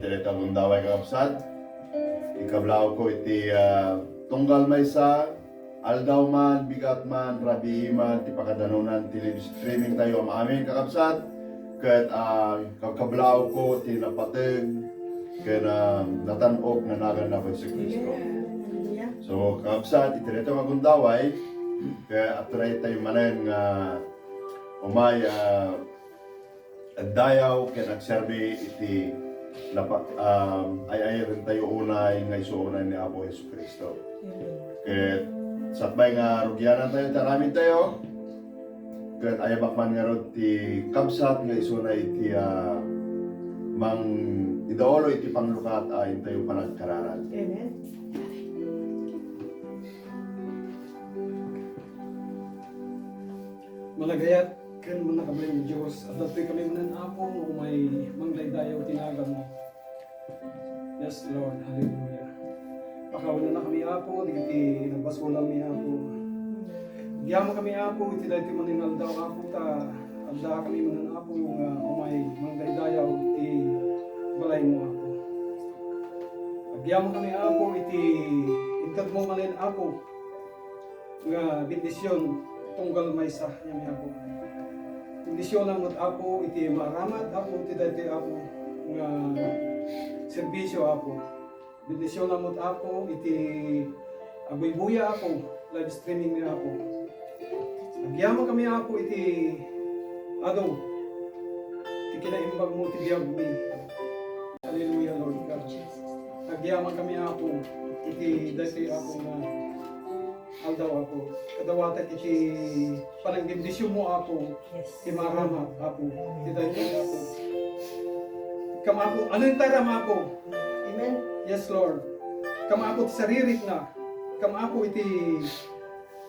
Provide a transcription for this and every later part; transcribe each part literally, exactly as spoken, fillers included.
Daytoy a gundaway, kakabsat, ikablawko iti, ah, tunggal maysa, aldaw man, bigat man, rabii man, ti pakadanunan ti live streaming tayo, am-amin, kakabsat, ket, ah, kakablawko ti napateg ken, ah, natan-ok nga nagan ni Apo Jesu-Cristo. Amen. Hallelujah. So, kakabsat, iti daytoy nga gundaway, ket adda tayo manen nga umay, ah, agdayaw ken agserbi iti napa-, um, ay-ayatentayo unay nga isu unay ni Apo Jesu-Cristo. Amen. Ket sakbay nga rugianantayo iti aramidtayo, ket ayabak man ngarud ti kabsat nga isuna iti, ah, mang-idaulo iti panglukat a intayo panagkararag. Amen. Managayat ken mannakabalin a Dios, adda datoy kami manen, Apo, nga umay mangdaydayaw ti naganmo. Yes, Lord. Hallelujah. Pakawanennakami, Apo, dagiti nagbasolmi, Apo. Agyamankami, Apo, iti daytoy manen nga aldaw, Apo, ta addakami manen, Apo, nga umay mangdaydayaw ti balaymo, Apo. Agyamankami, Apo, iti intedmo manen, Apo, nga bendision tunggal maysa, yami, Apo. Bendisionam met, Apo, iti maaramid, Apo, iti daytoy, Apo, nga serbisio, Apo. Bendisionam met, Apo, iti agbuybuya, Apo, live streaming mi, Apo. Agyamankami, Apo, iti adu ti kinaimbagmo ti biagmi. Hallelujah, Lord God. Agyamankami, Apo, iti daytoy, Apo, nga aldaw, Apo. Kadawatek iti panangbendisionmo, Apo. Yes. Ti maaramid, Apo. Ti daytoy, Apo. Kam, Apo, ano yung taram, Apo? Amen. Yes, Lord. Kam, Apo, ti saririkna. Kam, Apo, iti,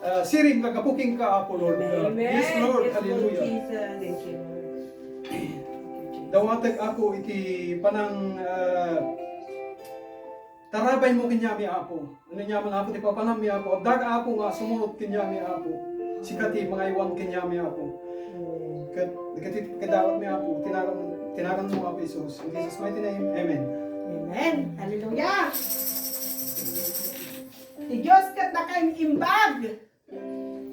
ah, siring nga gapu kenka, Apo, Lord God. Amen. Yes, Lord. Yes, Lord. Hallelujah. Jesus. Thank you, Lord. Dawatek, Apo, iti panang, ah, tarabaymo kenyami, Apo. Ano niya man, Apo, ti papanammi, Apo. Addaka, Apo, nga sumurot kenyami, Apo. Sika ti mangaywan kenyami, Apo. Amen. Ket, dagiti kadawatmi, Apo, tinagan, tinaganmo, Apo Jesus. In Jesus' mighty name, amen. Amen. Hallelujah. Ti Dios ket nakaim-imbag.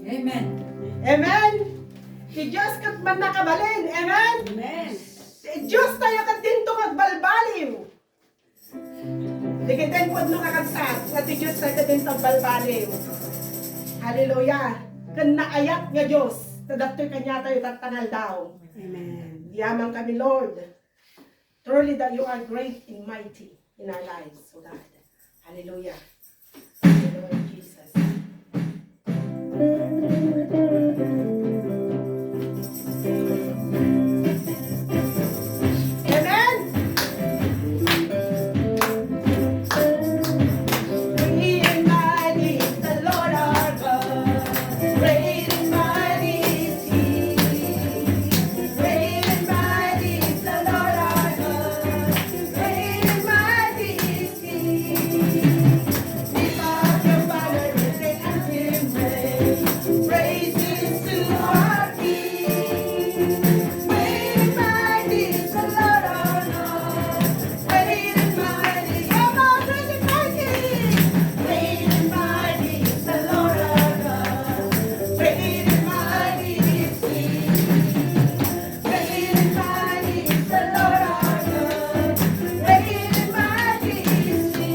Amen. Amen. Ti Dios ket mannakabalin. Amen. Amen. Ti Diostayo ket dinto nga agbalbaliw. Dagiti pudno nga kabsat, nga ti Diostayo ket dinto agbalbaliw. Hallelujah. Ken naayat nga Dios, ta datoy kaniatayo tatta nga aldaw. Amen. Agyamankami, Lord. Truly that you are great and mighty in our lives, O God. Hallelujah. Hallelujah, Jesus. Amen. Great and mighty is the Lord our God. Great and mighty is He. Great and mighty is the Lord our God. Great and mighty is He. Lift up your banner and say, "Anthem raise praises to our King." Great and mighty is the Lord our God. Great and mighty, come on, great and mighty. Great and mighty is the Lord our God. Great and mighty is He. Great and mighty is the Lord our God. Great and mighty is He.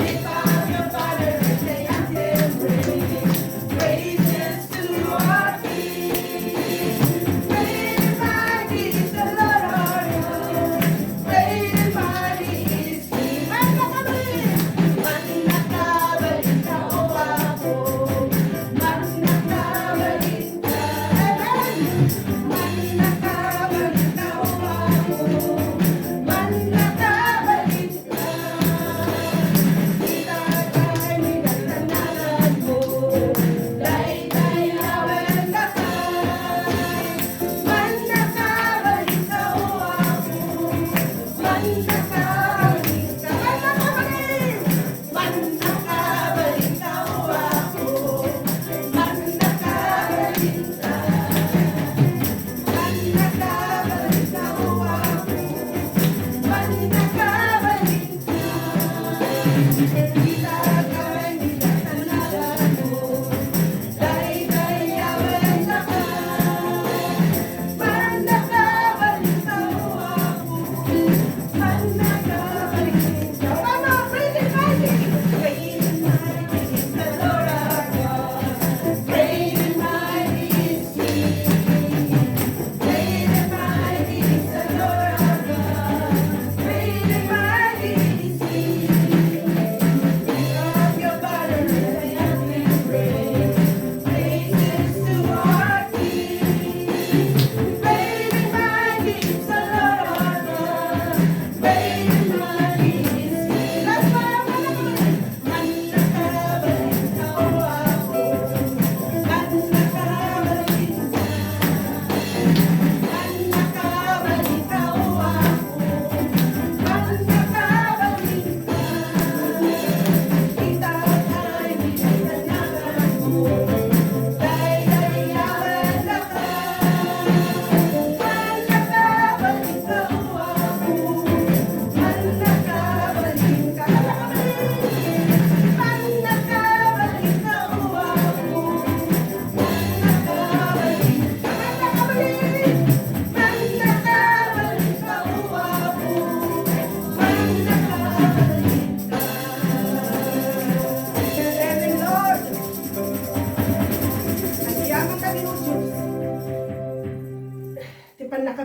Lift up your banner and say, "Anthem raise praises to our King." Great and mighty is the Lord our God. Great and mighty is He. Mannakabalin ka, O Apo. Mannakabalin ka. Amen. Mannakabalin ka, O Apo. Mannakabalin ka. Itagay mi ket naganmo, daydayawen daka. Mannakabalin ka, O Apo. Mannakabalin ka. Mannakabalin. Mannakabalin ka, O Apo. Mannakabalin ka. Mannakabalin ka, O Apo.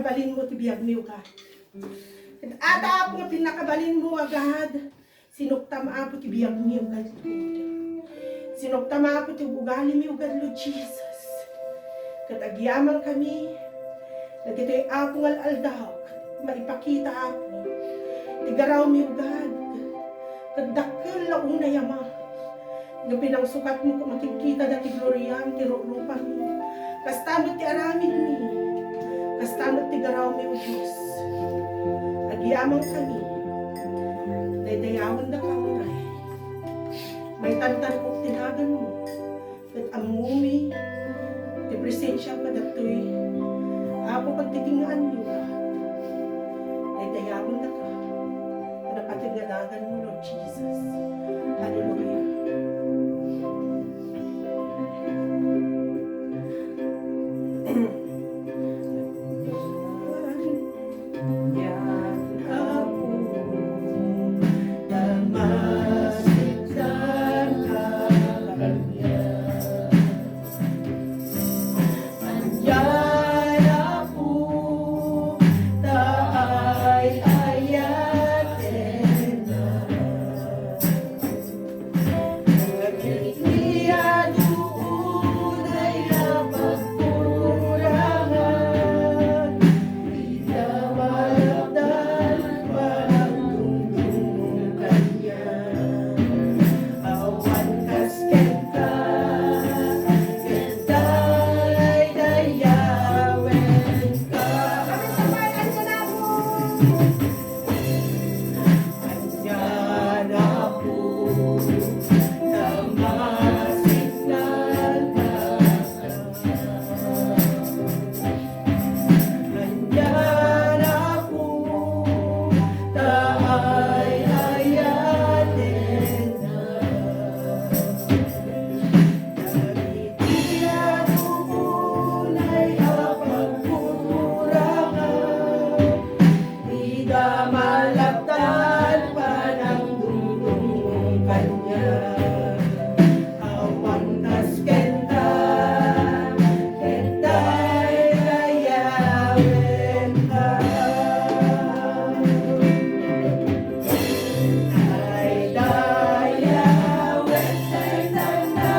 Balinmo ti biagmi, O God. Ket adda, Apo, nga pinakabalinmo, O God. Sinuktam, Apo, ti biagmi, O God. Sinuktam, Apo, ti ugalimi, O God, Lord Jesus. Ket agyamankami dagitoy, Apo, nga al-aldaw, ket maipakita, Apo, ti garawmi, O God. Ket dakkel la unay, Ama, nga pinangsukatmo ket makikkitada ti gloriam, ti rurupami. Kasta met ti aramidmi. Kasta met ti garawmi, O Dios. Agyamankami. Daydayawendaka unay. Maitantankok ti naganmo. Ket ammomi ti presensiam kadagitoy, Apo, pagtitingaanmi, O God. Daydayawendaka. Napateg nga naganmo, Lord Jesus. Hallelujah. Ida malatan panangdungdung kaniak. Awan kas kenka, ket daydayawenka. Daydayawen, daydayawenka.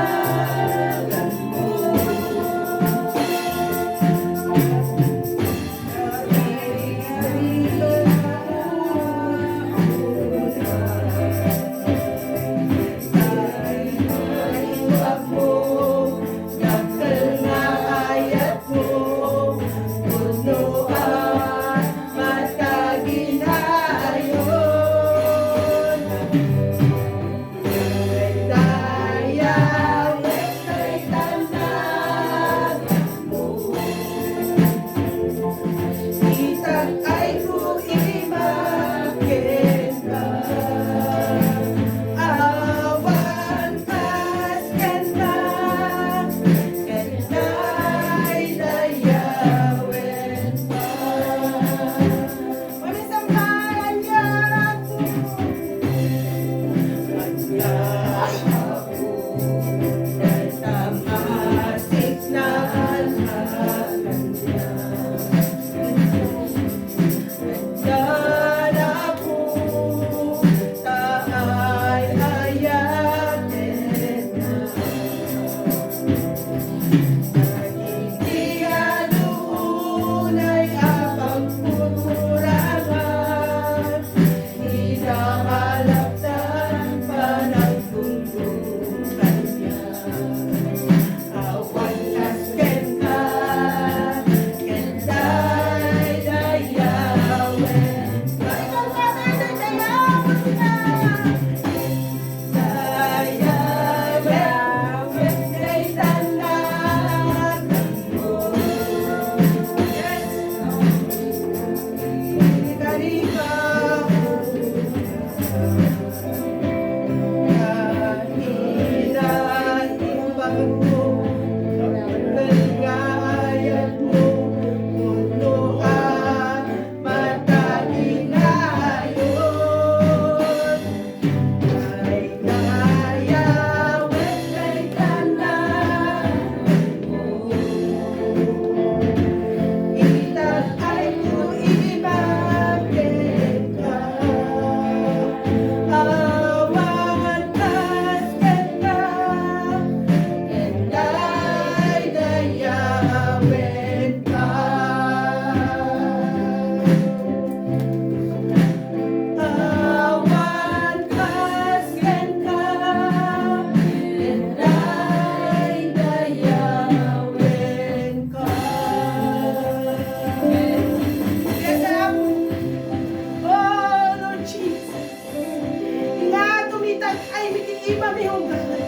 Imami, O God.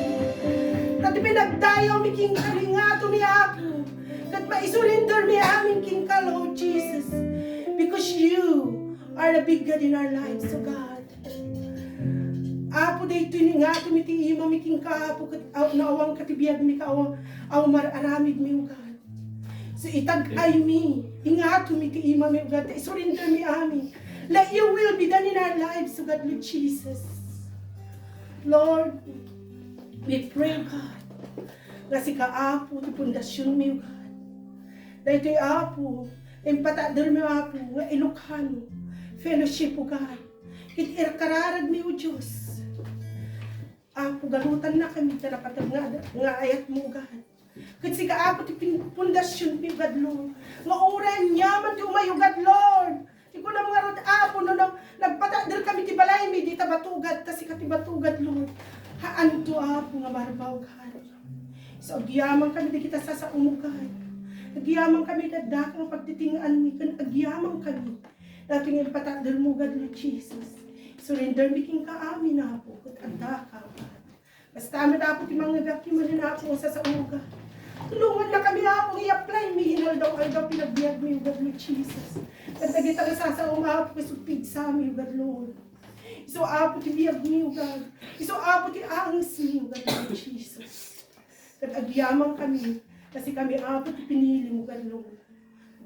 Ta ti pinagdayawmi kenka, ingatomi, Apo. Ket maisurrender mi amin kenka, Lord Jesus. Because you are a big God in our lives, O God. Apo, daytoy ingatomi ti imami kenka, Apo, ket aw-, naawangka ti biagmi, ka aw-, aw mar-aramidmi, O God. So, itag-aymi, ingatomi ti imami, O God, ta isurrender mi amin. Let your will be done in our lives, O God, Lord Jesus. Lord, we pray, O God, nga sika, Apo, ti pundasionmi, O God. Daytoy, Apo, impataddermi, Apo, nga Ilocano Fellowship, O God. Ket ikararagmi, O Dios. Apo, galutannakami ta napateg nga, nga ayatmo, O God. Ket sika, Apo, ti pin-, pundasionmi, O God, Lord. Nga uray aniaman ti umay, O God, Lord. Ti kunam ngarud, Apo, no nag-, nagpatadderkami ti balaymi, dita bato, O God, ta sika ti bato, O God, Lord. Haanto, Apo, nga marbaw, O God. So, agyamankami dagiti sasaom, O God. Agyamankami daddaka nga pagtiting-anmi, ken agyamankami. Daytoy nga impataddermo, O God, Lord Jesus. Surrendermi kenka amin, Apo, ket addaka, O God. Basta met, Apo, ti mangngegak, ti manen, Apo, nga sasaom, O God. Tulongannakami, Apo, nga i-apply mi inaldaw-aldaw ti panagbiagmi, O God, Lord Jesus. Ket dagita nga sasaom, Apo, isu ti pigsami, O God, Lord. Isu, Apo, ti biagmi, O God. Isu, Apo, ti angesmi, O God, Lord Jesus. Ket agyamankami, ta sikami, Apo, ti pinilim, O God, Lord.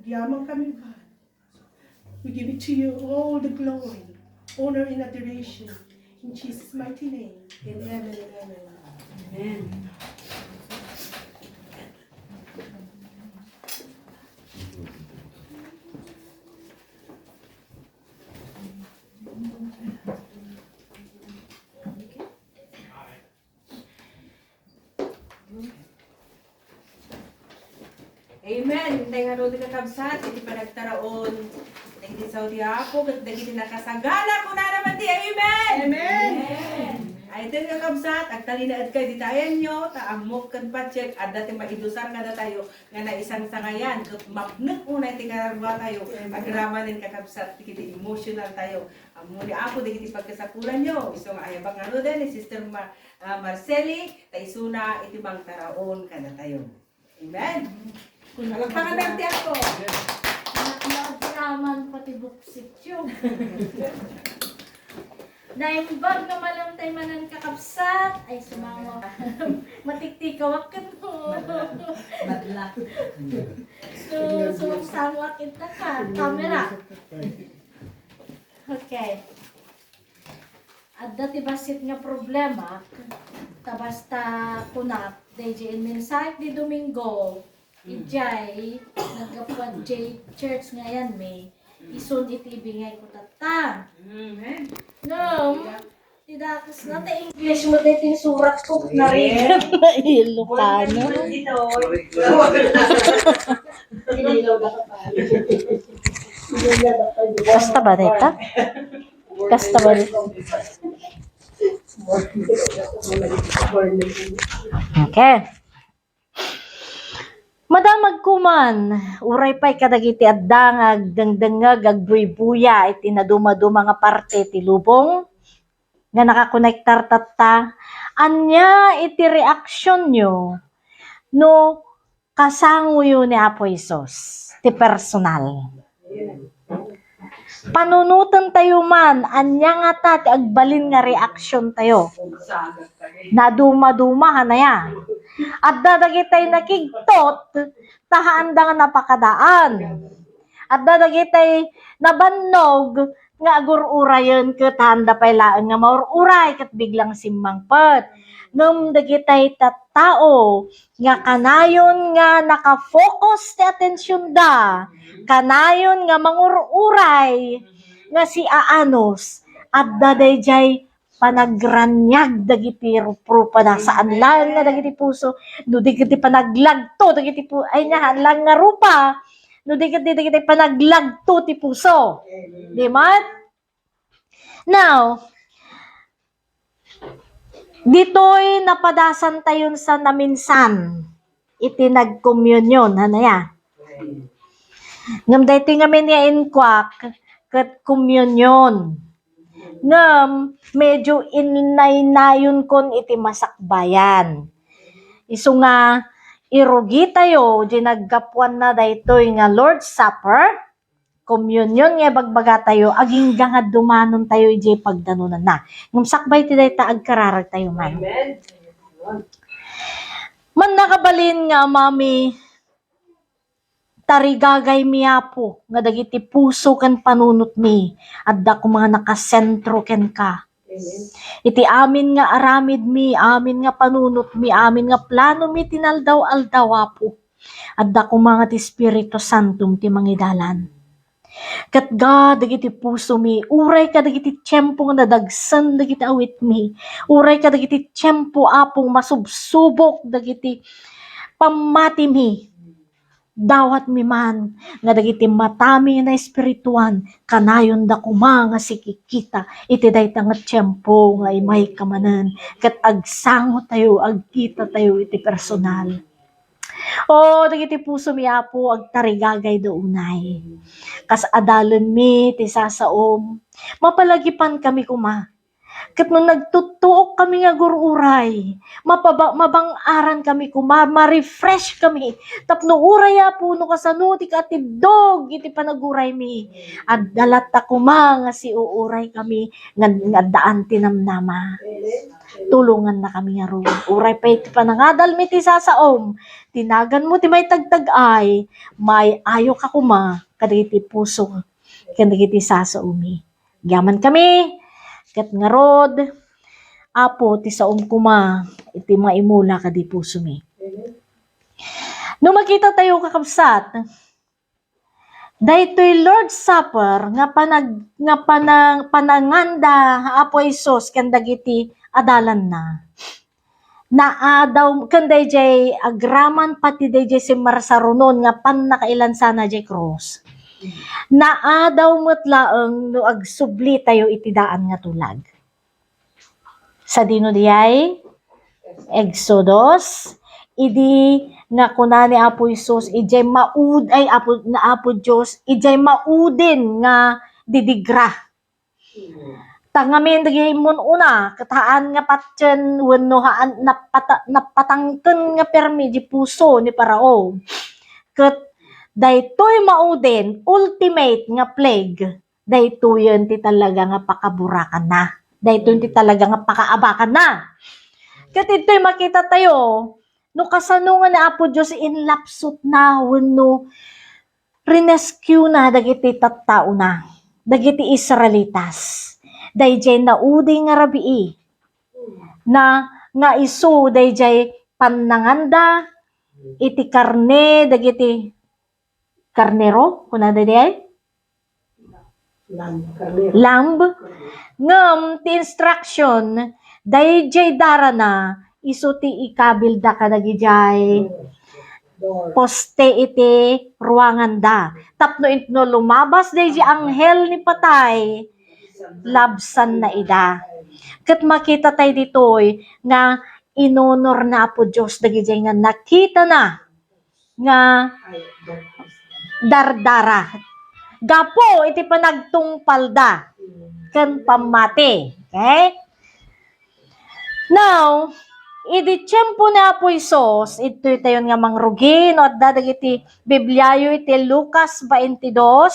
Agyamankami, O God. We give it to you all the glory, honor, and adoration. In Jesus' mighty name, amen and amen. Amen. Amen. Intay ngarud, kakabsat, iti panagtaraon dagiti sao ti Apo ket dagiti nakasagana, kunana met ti amen. Amen. Ay, ten, kakabsat, agtalinaedkayo dita ayanyo, ta ammok ken patiek, adda ti maidusar kadatayo nga naisangsangayan, ket mapnek unay ti kararuatayo, agramanen, kakabsat, dagiti emotional tayo. Ammo ni Apo dagiti pagkasapulanyo. Isu nga ayabak ngaruden ni Sister Ma-, ah, Marceli, ta isuna iti mangtaraon kadatayo. Amen. Palakpakan natin ti Apo. Anak mo, agraman pati buksit yo. Naimbag nga malam tay manen, kakabsat. Ay, sumango. Matiktikawak ket mo. Madla. So, sumaksamo a kita ka. Camera. Okay. Adda ti bassit nga problema, ta basta kunak, daydiay mensahe ti Domingo, idiay, naggapuan diay church nga ayanmi, isun iti ibingayko tatta. Amen. Ngem, ti dakes na, ti English mo, ti insurat ko, narigat. Ilocano. Basta ba, neta? Kasta ba? Okay. Madamagko man, uray pay kadagiti adda nga agdengdengngeg, agbuybuya iti nadumaduma nga parte ti lubong nga nakakonektar tatta, ania iti reaksionyo no kasangoyo ni Apo Jesus ti personal. Panunotentayo man, ania ngata ti agbalin nga reaksiontayo? Nadumaduma, hanaya. Adda dagitay nakigtot, ta haanda nga napakadaan. Adda dagitay nabannog nga agur-urayen ket haanda pay laeng nga maur-uray ket biglang simmangpet. Ngem dagitay tattao nga kanayon nga nakafocus ti atensionda, kanayon nga mangur-uray nga siaanus, adda daydiay panagraniag dagiti ruprupada, saan laeng nga dagiti puso, no di ket ti panaglagto dagiti pu-, ay, nga, haan laeng nga rupa, no di ket ti dagiti panaglagto ti puso. Di met? Now, ditoy napadasantayon sa naminsan iti nagkomunyon, ano ya? Ngem daytoy ngamin nga inkuak, ket komunyon. Ngem, medyo innaynayonko iti masakbayan. Isu nga, irugitayo di naggapuanna daytoy nga Lord's Supper, communion nga ibagbagatayo, agingga nga dumanontayo idiay pagdanonanna. Ngem sakbay ti dayta, agkararagtayo man. Amen. Mannakabalin nga Amami, tarigagaymi, Apo, nga dagiti puso ken panunotmi, adda koma nga nakasentro kenka. Amen. Iti amin nga aramidmi, amin nga panunotmi, amin nga planomi ti naldaw-aldaw, Apo, adda koma nga ti Espiritu Santom ti mangidalan. Ket ga dagiti pusomi, uray kadagiti tiempo nga nadagsen dagiti awitmi, uray kadagiti tiempo, Apo, nga masubsubok dagiti pammatimi, dawatmi man nga dagiti matami nga naespirituan, kanayonda koma nga sikikita iti dayta nga tiempo nga imayka manen, ket agsangotayo, agkitatayo iti personal. O, dagiti pusomi, Apo, agtarigagayda unay. Kas adalenmi ti sasaom, mapalagipankami koma. Ket no nagtuttuokkami nga agur-uray, mapaba-, mabang-arankami koma, ma-refreshkami. Tapno uray, Apo, no kasano ti katiddog iti panaguraymi, adda latta koma nga siuuraykami nga, nga addaan ti namnama. Tulongannakami ngarud. Uray pay ti panangadalmi ti sasaom, ti naganmo ti maitagtag-ay, may-ayoka koma kadagiti puso ken dagiti sasaomi. Agyamankami, ket ngarud, Apo, ti saom koma iti maimula kadi pusomi. No makitatayo, kakabsat, daytoy Lord's Supper nga panag-, nga panang-, pananganda Apo Jesus ken dagiti adalanna. Naadaw ken dayjay agraman pati dayjay simmarsarunon nga pannakailansana jay krus. Naadaw met laeng no agsublitayo iti daan nga tulag. Sadino diay? Exodus. Idi nga kuna ni Apo Jesus, idiay maud-, ay, Apo, na Apo Dios, idiay maudin nga didigra. Ta ngamin dagiti immun-una, ket haan nga patien wenno haan napata-, napatangken nga permi di puso ni Farao. Ket daytoy maudin, ultimate nga plague, daytoyen ti talaga nga pakaburakanna. Daytoyen ti talaga nga pakaabakanna. Ket ditoy makitatayo, no kasano nga ni Apo Dios inlapsutna wenno rinescuena dagiti tattaona, dagiti Israelitas, dayjay naudi nga rabii, na, nga isu dayjay pannanganda iti karne dagiti karnero, kuna daydiay? Lamb, karnero. Lamb. Ngem ti instruction, dayjay darana, isu ti ikabilda kadagijay poste iti ruanganda. Tapno inno lumabas dayjay anghel ni patay, labsanna ida. Ket makita tay ditoy nga inonor na Apo Dios dagijay nga nakitana nga dardara gapu iti panagtungpalda ken pammati. Okay? Now, idi tiempo ni Apo Jesus, idtoy tayon nga mangrugi, no adda dagiti Bibliayo iti Lucas twenty-two,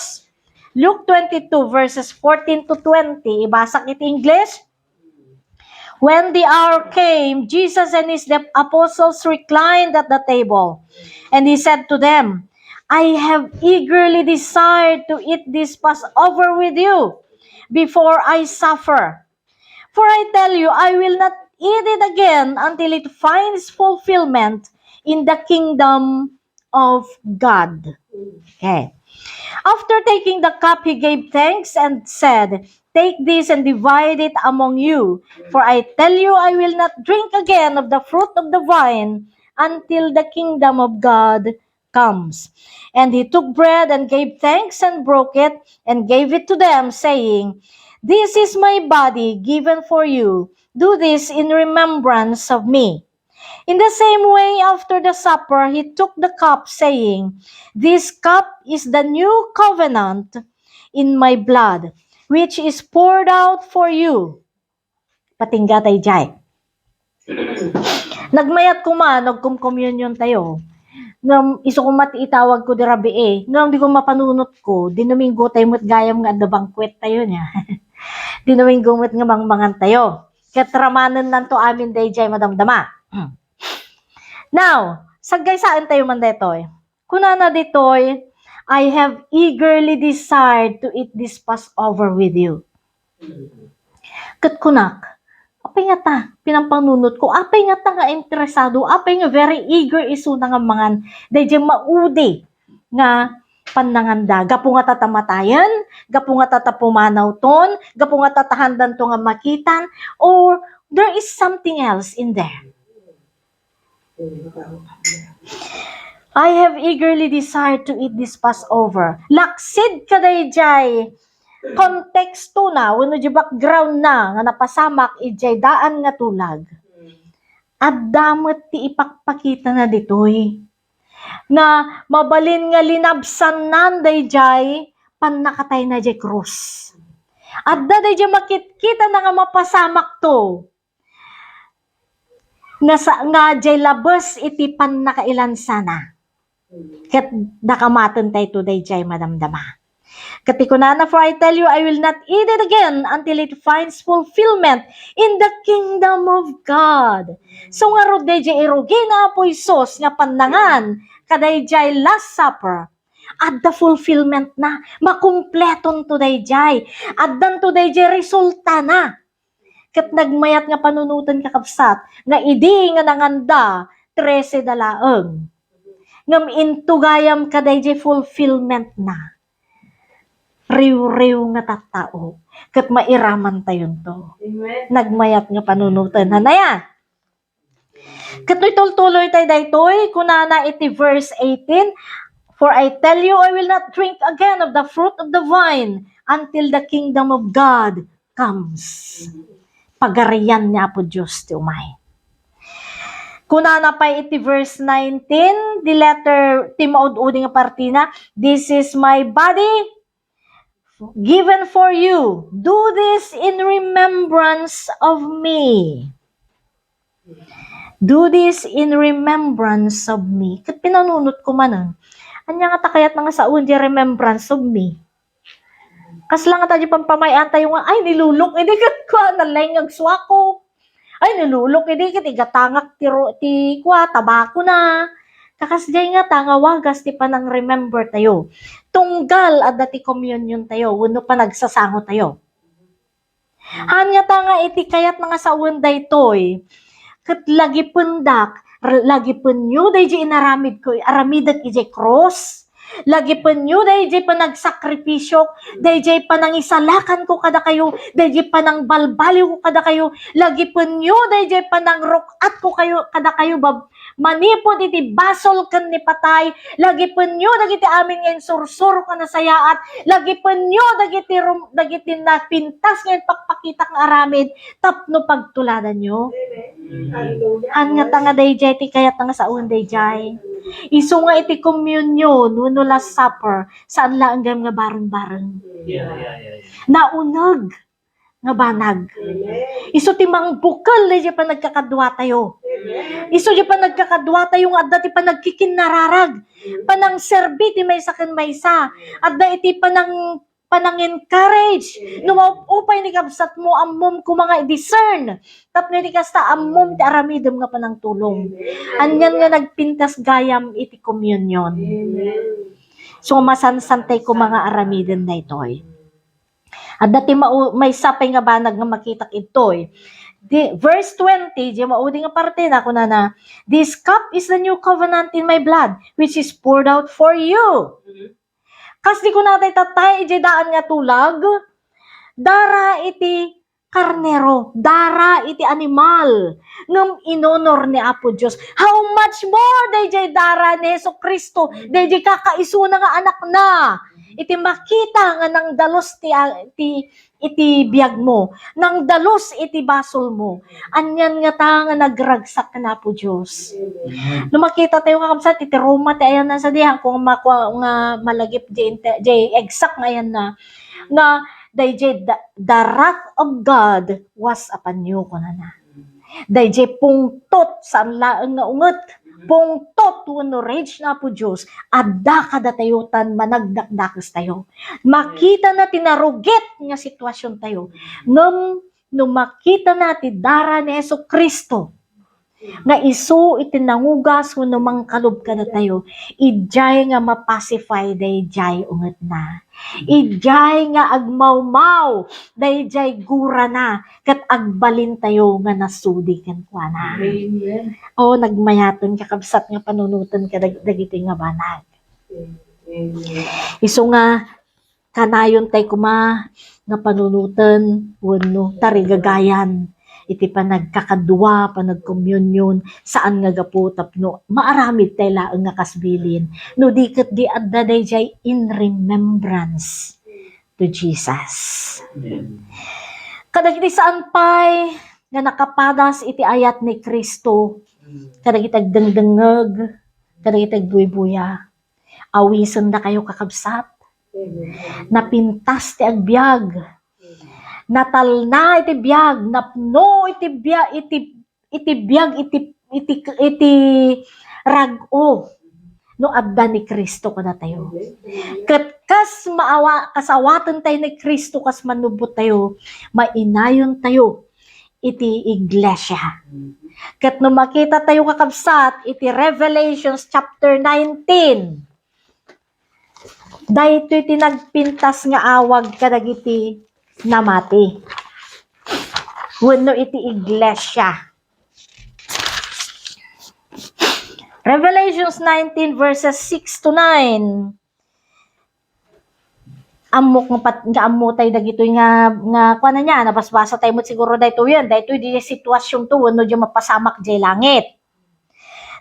Luke twenty-two verses fourteen to twenty, ibasak iti English. When the hour came, Jesus and his apostles reclined at the table. And he said to them, "I have eagerly desired to eat this Passover with you before I suffer. For I tell you, I will not eat it again until it finds fulfillment in the kingdom of God." Okay. After taking the cup, he gave thanks and said, "Take this and divide it among you. For I tell you, I will not drink again of the fruit of the vine until the kingdom of God comes." And he took bread and gave thanks and broke it and gave it to them, saying, "This is my body given for you. Do this in remembrance of me." In the same way, after the supper, he took the cup, saying, "This cup is the new covenant in my blood. which is poured out for you. Patingga tay jay. Nagmayat koma no agkomkomuniontayo. Ngem isu koma ti itawagko di rabii. Ngem di ko mapanunotko, di Domingo tayo met gayam nga adda banquet tayo niya. Di Domingo met nga mangmangan tayo. Ket ramanennanto amin dayjay madamdama. Now, saggaysaen tayo man daytoy. Kunana ditoy, "I have eagerly desired to eat this Passover with you." Ket kunak, apay ngata, pinampanunotko, apay ngata nga interesado, apay nga very eager isuna nga mangan, dayjay maudi nga pannanganda. Gapu ngata ta matayen, gapu ngata ta pumanawton, gapu ngata ta handanto nga makitan, or there is something else in there. "I have eagerly desired to eat this Passover." Laksid kadayjay konteksto na, wenno di background na, nga napasamak idiay daan nga tulag. Adda met ti ipakpakita na ditoy. Nga mabalin nga linabsannan dayjay pannakatayna diay krus. Adda dayjay makitkita na nga mapasamakto. Nga sa-, nga diay labes iti pannakailansana. Ket dakamaten tayto dayjay madamdama. Ket ti kunana, "For I tell you, I will not eat it again until it finds fulfillment in the kingdom of God." So ngarud dayjay irugi ni Apo Jesus nga pannangan kadayjay Last Supper, adda fulfillment na, makumpletonto dayjay, addanto dayjay resulta na. Ket nagmayat nga panunoten, kakabsat, nga idi nga nanganda, trese da laeng. Ngem into gayam kadayjay fulfillment na. Riwriw nga tattao. Ket mairaman tayonto. Amen. Nagmayat nga panunoten. Hanaya? Ket no itultuloy tayo daytoy, kunana iti verse eighteen, "For I tell you, I will not drink again of the fruit of the vine until the kingdom of God comes." Pagarian ni Apo Dios ti umay. Kunana pay iti verse nineteen, di letter, ti maud-udi nga partina, "This is my body given for you. Do this in remembrance of me." "Do this in remembrance of me." Ket pinanunotko manen. Ania ngata kayatna nga sawen diay remembrance of me? Kasla ngata diay pampamay-antayo nga, "Ay, ni Lolok idi ket kua, nalaing nga agsuako. Ay, ni Lolok idi ket igatangak ti ro-, ti kua, tabakona." Kakasdiay ngata nga wagas ti panang-remember tayo. Tunggal adda ti communion tayo, wenno panagsasango tayo. Haan ngata nga iti kayatna nga sawen daytoy, ket lagipendak, r-, lagipenyo dayjay inaramidko, aramidek idiay krus, lagipenyo dayjay panagsakripisio, dayjay panangisalakanko kadakayo, dayjay panangbalbaliwko kadakayo, lagipenyo dayjay panangruk-atko kayo, kadakayo, bab-, manipud iti basol ken ni patay, lagipenyo dagiti amin nga insursurok a nasayaat, lagipenyo dagiti rum-, dagiti napintas nga impakpakitak nga aramid tapno pagtuladanyo. Amen. Hallelujah. Haan ngata nga dayjay ti kayatna nga sawen dayjay. Isu nga iti communion wenno Last Supper, saan laeng gayam nga bareng-bareng. Yeah, yeah, yeah, yeah. Nauneg nga banag. Amen. Isu ti mangbukel dayjay panagkakaduatayo. Amen. Isu diay panagkakaduatayo nga adda ti panagkikinnararag, panangserbi ti maysa ken maysa. Adda iti panang-, panang-encourage. Amen. No maup-upay ni kabsatmo, ammom koma nga i-discern. Tapno iti kasta, ammom ti aramidem nga panangtulong. Amen. Anian nga nagpintas gayam iti communion. Amen. So, masansan tay koma nga aramiden daytoy. Adda ti mau-, maysa pay nga banag nga makitak idtoy. Di, verse twenty, di maudi nga parte na, kunana, "This cup is the new covenant in my blood, which is poured out for you." Kas di kunatay tattay, idiay daan nga tulag, dara iti karnero, dara iti animal, ngem inunor ni Apo Dios. How much more dayjay dara ni Jesu-Cristo, dayjay kakaisuna nga anakna? Iti makita nga nangdalus ti, ti, iti biagmo, nangdalus iti basolmo. Anian ngata nga nagragsak ken Apo Dios? Amen. No makita tayo nga, kabsat, iti Roma ti ayanna sadi, haan ko nga makua nga malagip di inte-, di exact nga ayanna. Nga dayjay the, the wrath of God was upon you, kunana. Dayjay pungtot, saan laeng nga unget, pungtot wenno rage ni Apo Dios, adda kadatayo tan managdakdakes tayo. Makita na ti narugit nga sitwasyon tayo. Ngem no makita na ti dara ni Jesu-Cristo, nga isu iti nangugas wenno mangkalub kadatayo, idiay nga mapacify daydiay ungetna. Idiay nga agmawmaw daydiay gurana ket agbalintayo nga nasudi kenkuana. Amen. O, nagmayaten, kakabsat, nga panunoten kadag-, dagiti nga banag. Amen. Isu nga kanayon tay koma nga panunoten wenno tarigagayan iti panagkakadua, panagkomunion, saan nga gapu tapno maaramid tay laeng nga kasbilin, no di ket di adda dayjay in remembrance to Jesus. Amen. Kadagiti saan pay nga nakapadas iti ayat ni Cristo, kadagiti agdengdengngeg, kadagiti agbuybuya, awisendakayo, kakabsat. Napintas ti agbiag. Natalna iti biag, napno iti bia-, iti, iti biag, iti, iti, iti rag-o no adda ni Cristo kadatayo. Ket kas maawa-, kas awaten tayo ni Cristo, kas manubbot tayo, mainayon tayo iti iglesia. Ket no makita tayo, kakabsat, iti Revelations chapter nineteen, daytoy ti nagpintas nga awag kadagiti namati wenno iti iglesia. Revelations nineteen, verses six to nine. Ammok nga pat-, nga ammo tay dagitoy nga, nga kuana niya, nabasbasa tayo met siguro daytoyen. Daytoy di sitwasyon to wenno di mapasamak di langit.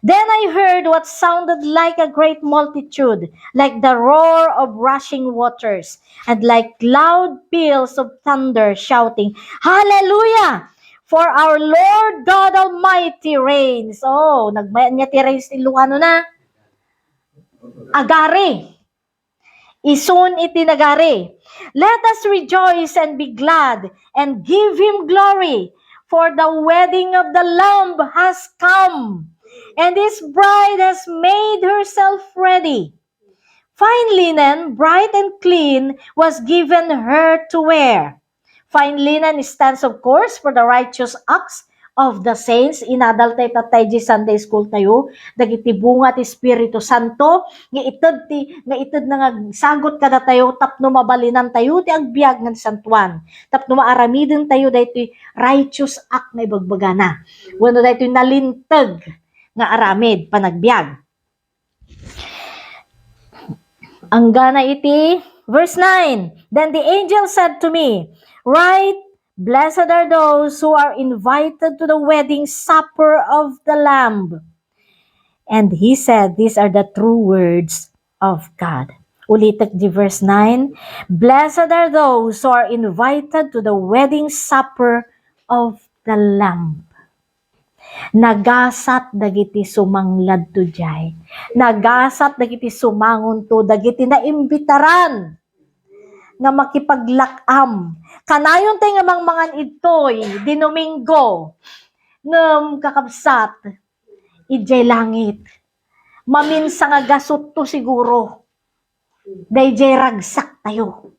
Then I heard what sounded like a great multitude, like the roar of rushing waters, and like loud peals of thunder, shouting, "Hallelujah! For our Lord God Almighty reigns." Oh, nagmayan niya ti reigns ti Ilocano na. Agari. Isun iti nagari. "Let us rejoice and be glad and give him glory, for the wedding of the Lamb has come, and his bride has made herself ready. Fine linen, bright and clean, was given her to wear." Fine linen stands, of course, for the righteous acts of the saints. Inadal tayo tatta idi Sunday school tayo, dagiti bunga ti Espiritu Santo, nga ited ti, nga ited na nga sagut kadatayo tapno mabalinan tayo ti agbiag nga santuan, tapno maaramiden tayo daytoy righteous act nga ibagbagana, wenno daytoy nalinteg nga aramid panagbiag. Anggana iti verse nine. Then the angel said to me, "Write, 'Blessed are those who are invited to the wedding supper of the Lamb.'" And he said, "These are the true words of God." Ulitek di verse nine, "Blessed are those who are invited to the wedding supper of the Lamb." Nagasat dagiti sumangladto diay. Nagasat dagiti sumangonto, dagiti naimbitaran nga makipaglak-am. Kanayon tay nga mangmangan idtoy, di Domingo. Ngem, kakabsat, idiay langit, maminsan nga gasutto siguro daydiay ragsak tayo.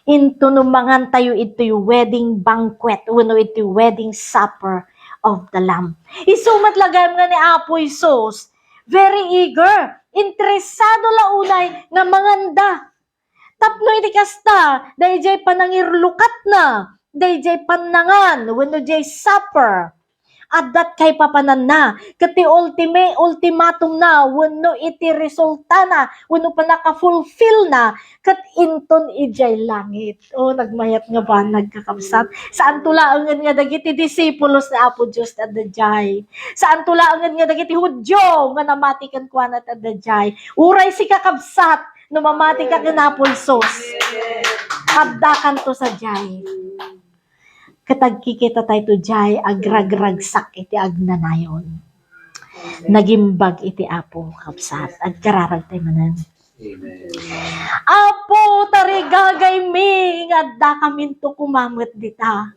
Intono mangan tayo iti wedding banquet, wenno iti wedding supper of the Lamb. Isu met la gayam nga ni Apo Jesus, very eager, interesado la unay nga manganda. Tapno iti kasta, daydiay panangirlukatna, daydiay pannangan, wenno diay supper, adda ti kaipapananna, ket ti ultime-, ultimatumna, wenno iti resultana, wenno pannaka-fulfillna, ket inton idiay langit. O, nagmayat nga banag, kakabsat. Saanto laengen nga dagiti disipulos ni Apo Dios ti adda diay. Saanto laengen nga dagiti Judio nga namati kenkuana ti adda diay. Uray sika, kabsat, no mamatika ken Apo Jesus, addakanto sadiay. Ket agkikita tayo diay, agragragsak iti agnanayon. Nagimbag iti Apo, kabsat. Agkararag tayo manen. Apo, tarigagaymi nga addakaminto koma met dita.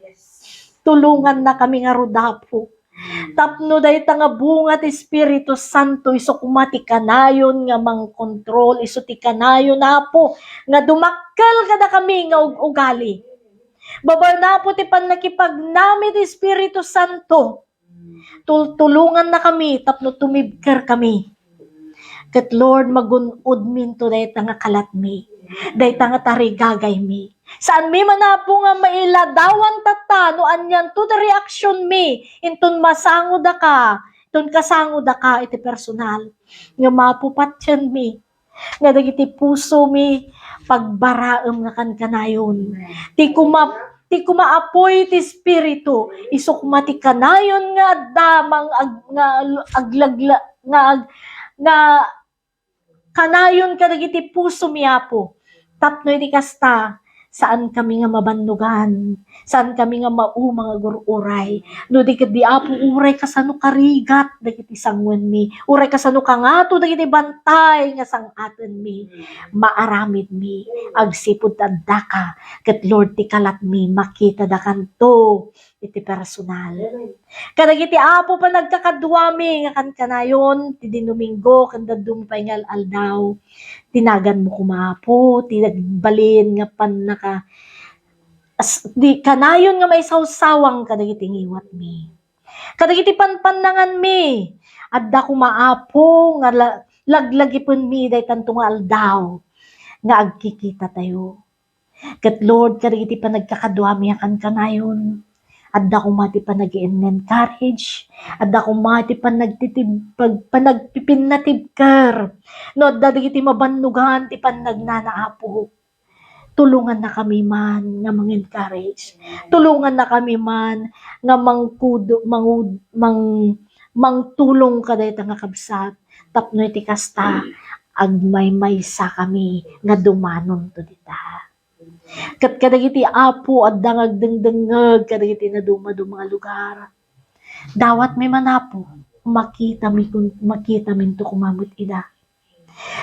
Tulongannakami ngarud, Apo. Tapno dayta nga bunga ti Espiritu Santo, isu koma ti kanayon nga mangkontrol, isu ti kanayon, Apo, nga dumakkel kadakami nga ug-ugali. Babaen, Apo, ti pannakipagnami ti Espiritu Santo. Tul-, tulongannakami tapno tumibkerkami. Ket Lord, magun-odminto dayta nga kalatmi, dayta nga tarigagaymi. Saanmi man, Apo, nga mailadawan tatta no anianto ti reaksionmi inton masangodaka, inton kasangodaka iti personal. Ngem, Apo, patienmi nga dagiti pusomi pagbaraem nga kankanayon. Ti kuma-, ti kumaapoy ti Espiritu, isu koma ti kanayon nga adda mang ag-, nga aglagla-, nga ag-, nga kanayon kadagiti pusomi, Apo. Tapno iti kasta, saankami nga mabannogan, saankami nga mauma nga agur-uray. No di ketdi, Apo, uray kasano karigat dagiti sanguenmi, uray kasano kangato dagiti bantay nga sang-atenmi, maaramidmi agsipud ta addaka, ket Lord, ti kalatmi makitadakanto iti personal. Kadagiti, Apo, panagkakaduami nga kankanayon ti Domingo ken dadduma pay nga al-aldaw, ti naganmo koma, Apo, ti nagbalin nga pannaka-, as-, di kanayon nga maisawsawang kadagiti ngiwatmi. Kadagiti panpannanganmi, adda koma, Apo, nga la-, laglagipenmi daytanto nga aldaw nga agkikitatayo. Ket Lord, kadagiti panagkakaduami a kankanayon, adda koma ti panag-encourage, adda koma ti panagtitib-, pag-, panagpipinnatibker. No adda dagiti mabannogan ti pannagnana, Apo, tulongannakami man nga mang-encourage. Tulongannakami man nga mangkudo-, mangud-, mang-, mangtulong kadayta nga kabsat. Tapno iti kasta, agmaymaysakami nga dumanonto dita. Ket kadagiti, Apo, adda nga agdengdengngeg kadagiti nadumaduma nga lugar. Dawatmi man, Apo, makitami kun-, makitaminto koma met ida.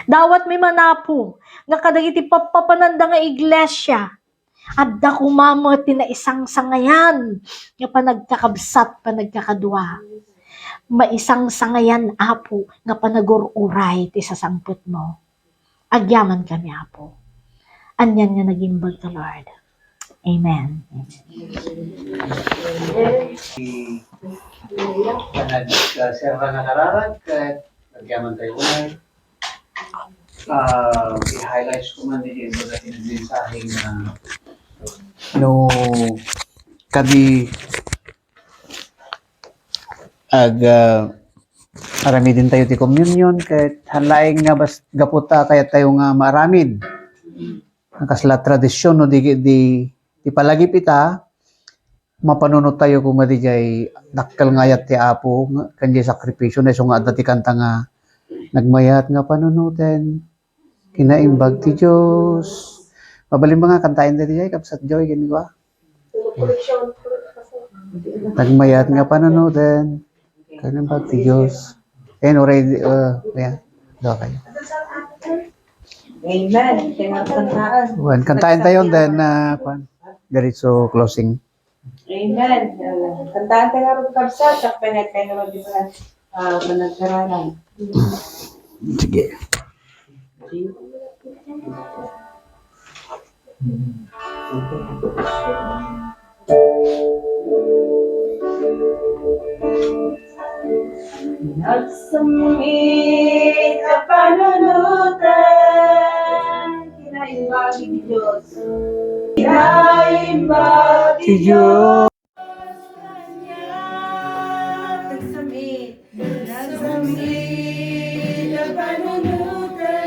Dawatmi man, Apo, nga kadagiti pappapananda nga iglesia, adda koma met ti naisangsangayan nga panagkakabsat, panagkakadua. Maisangsangayan, Apo, nga panagur-uray ti sasangpetmo. Agyamankami, Apo. Anian nga nagimbagka, Lord. Amen. Amen. Panagserra nga kararag, ket agyamantayo unay. Ah, i-highlights ko man din yung mga mensahe na no, kadi ag, ah, aramidentayo ti communion, ket haan laeng nga bas-, gapu ta kayat tayo nga maaramid. Nga kasla tradisyon, no, di, di, di palagip ita, mapanunot tayo koma diay dakkel nga ayat ti Apo, nga, ken diay sakripisyo na isu nga adda ti kanta nga nagmayat nga panunoten. Kinaimbag ti Dios. Mabalin ba nga kantaen daydiay, Kabsat Joy, ken kua? Nagmayat nga panunoten. Kinaimbag ti Dios. Ayan, already, uh, ayan. Daw kayo. Amen. Kaya nga kantaan. Wen, kantaen tayo, then, uh, kwan, diretso closing. Amen. Uh, kantaan tayo nga rin, Kabsat, at pinagkayo nga di ba, uh, panagkaranan. Sige. Nagsammit a panunotan, kinaimbag ti Dios. Kinaimbag ti Dios. Nagsammit, nagsammit a panunotan.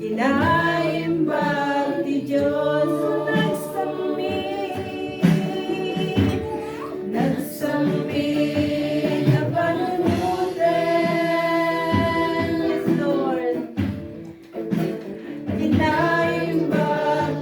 Kinaimbag ti Dios nagsammit, nagsammit a panunotan. Yes, Lord. Kinaimbag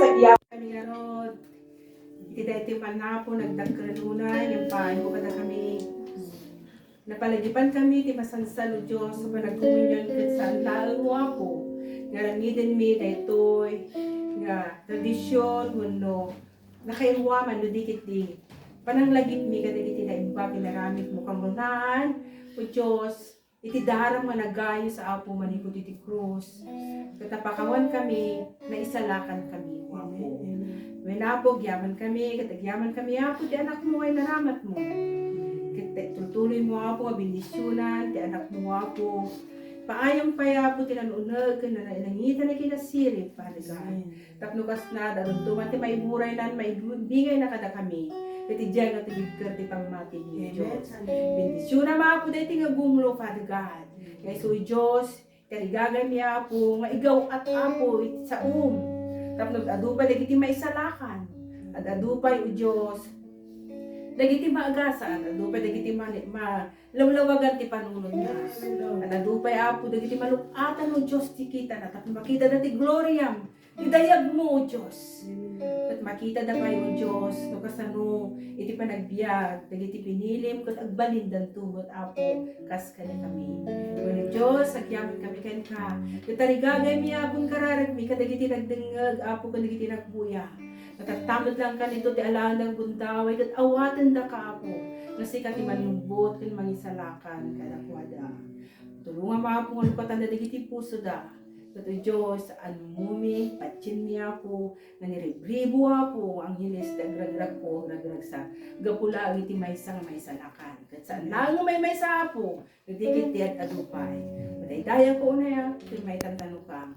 Kami ngarud, iti daytoy manapo, nagdakkel unay, ngem paaymo kadakami. Napalagipan kami ti masansan, O Dios, a panagkomunion ket saan laeng, O Apo, nga arangidenmi daytoy nga tradision wenno nakairuaman no di ket di pananglagipmi kadagiti naimbag nga inaramidmo kangrunaan, O Dios, iti daram nga nagayus a Apo manipud iti krus, ket napakawan kami, naisalakan kami, O Apo. Amen. Wen, Apo, agyaman kami, ket agyaman kami, Apo, ti anakmo nga inaramatmo. Ket ta-, tultuloymo, Apo, nga bendisionan ti anakmo, Apo. Paayam pay, Apo, ti nanuneg ken nanangitan a kinasirib, Father God. Amen. Tapno kasna, dadumduman ti maiburaynan, maibingayna kadakami. Ket idiay nga tumigker ti pammatimi, Amen. Dios. Amen. Bendisionam, Apo, daytoy nga gumlo, Father God. Nga isu, Dios, tarigagaymi, Apo, nga igaw-at, Apo, iti saom. Tapno adu pay dagiti maisalakan. Ad-adu pay, O Dios, dagiti maagasat. Adu pay dagiti ma-, ma-, lawlawagan ti panunotna. Amen. Ad-adu pay, Apo, dagiti maluk-atan, O Dios, ti kitana. Tapno makitada ti gloriam. Ti dayagmo, O Dios. Ket makitada pay, O Dios, no kasano iti panagbiag dagiti pinilim ket agbalindanto met, Apo, kas kadakami. Wen, O Dios, agyaman kami kenka. Ket tarigagaymi, Apo, ken kararagmi kadagiti nagdengngeg, Apo, ken dagiti nagbuya. Matatta met laeng kanito ti alaen nga gundaway ket awatendaka, Apo, nga sika ti mannubbot ken mangisalakan kadakuada. Tulongam, Apo, nga lukatanda dagiti pusoda. Ket, O Dios, ammomi, patienmi, Apo, nga niribribo, Apo, nga angheles ti agragragko, agragragsak. Gapu laeng iti maysa nga maisalakan. Ket saan laeng nga maymaysa, Apo, nga di ket ti ad-adu pay. Madaydayawko unay, Apo, ket maitantanokam.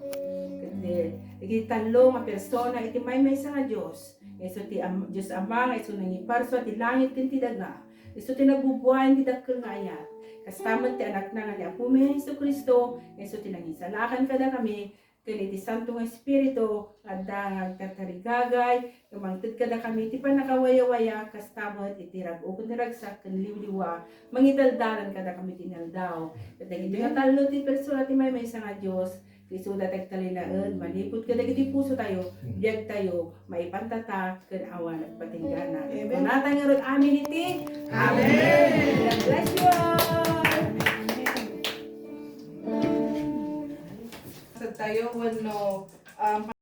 Ket, eh, iti tallo nga persona iti maymaysa nga Dios, nga isu ti Am-, Dios Ama, nga isu nangiparsua ti langit ken ti daga. Isu ti nagbubuayan ti dakkel nga ayat. Kasta met ti Anakna nga ni Apomi Jesu-Cristo, nga isu ti nangisalakan kadakami, ken iti Santo nga Espiritu, nga adda nga agtartarigagay, nga mangted kadakami iti pannakawayawaya, kasta met iti rag-o ken ragsak ken liwliwa, mangidaldalan kadakami ti inaldaw. Ket dagiti nga tallo ti persona ti maymaysa nga Dios, isuda ti agtalinaed manipud kadagiti pusotayo, biagtayo, maipantatak ken awan agpatinggana. Amen. Kunata ngarud, amin iti. Amen. God bless you all. Sa tayo, wenno, um,